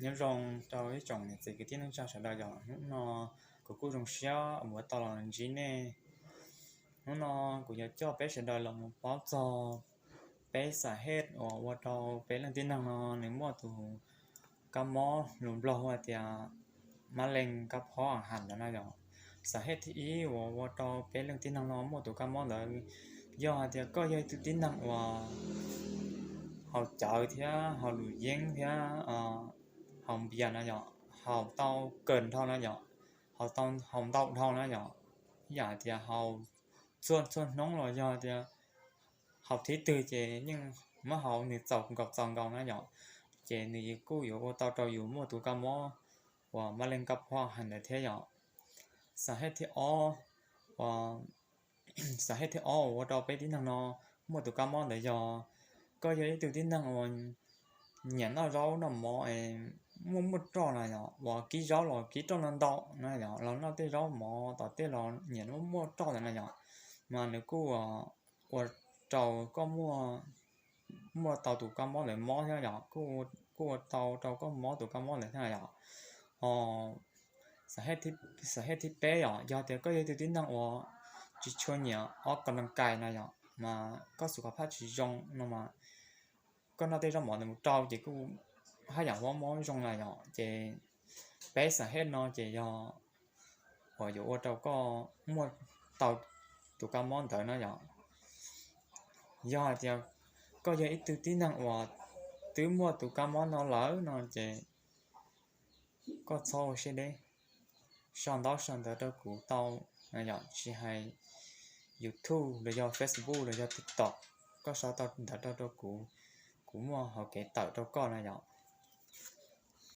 Nyob zoo rau ib tsoom niam txiv kwv tij neej tsa sawv daws yom, hnub no kuv kuj zoo siab uas tau los ntsib nej. Hnub no kuv yuav coj peb sawv daws los mus paub txog peb xam hej uas ua rau peb leej tib neeg no nws muaj tus kab mob lus Nplog hu hais tias mab leej kab phob ham ntawd na yom. Xam hej thib ib uas ua rau peb leej tib neeg no muaj tus kab mob ntawd yog hais tias koj yog ib tug tib neeg uas haus cawv thiab haus lus yeeb thiab haus npias na yom, haus tau kawg dhau na yom, haus tau haus ntau dhau na yom, ib yam hais tias haus txhua txhua hnub los yog tias haus thib twg ces yeej muab haus nws txaus nkaus txaus nkaus na yom, ces nws kuj yuav ua tau rau yus muaj tus kab mob uas mab leej kab phob ham ntawd thiab yom. Xam hej thib ob, xam hej thib ob uas ua rau peb tib neeg no muaj tus kab mob ntawd yog koj yog ib tug tib neeg uas nyiam noj zaub noj mov es muaj muaj roj na yom, uas kib zaub los kib roj ntau ntau na yom, los noj tej zaub mov tom tej los nyiam muaj muaj roj ntawd na yom, mas nws kuj ua rau koj muaj tau tus kab mob ntawd mob thiab yom, kuj ua tau rau koj mob tus kab mob ntawd thiab yom. Ho xam hej thib peb yom, yog tias koj yog ib tug tib neeg uas tsis tshua nyiam ua kab nas kais na yom, mas koj xus kho phaj tsis zoo no mas koj noj tej zaub mov ntawd mus rau ces kuj haj yam mob mob zoo na yom. Ces peb xam hej no ces yog uas yuav ua rau koj muaj tau tus kab mob ntawd na yom. Yog hais tias koj yog ib tug tib neeg uas twb muaj tus kab mob no lawm no ces koj txhob ua siab deb, sau ntaub sau ntawv rau kuv tau na yom, tsis hais YouTube los yog Facebook los yog TikTok, koj sau tau ntawv rau rau kuv, kuv muaj hauv kev tawm rau koj na yom.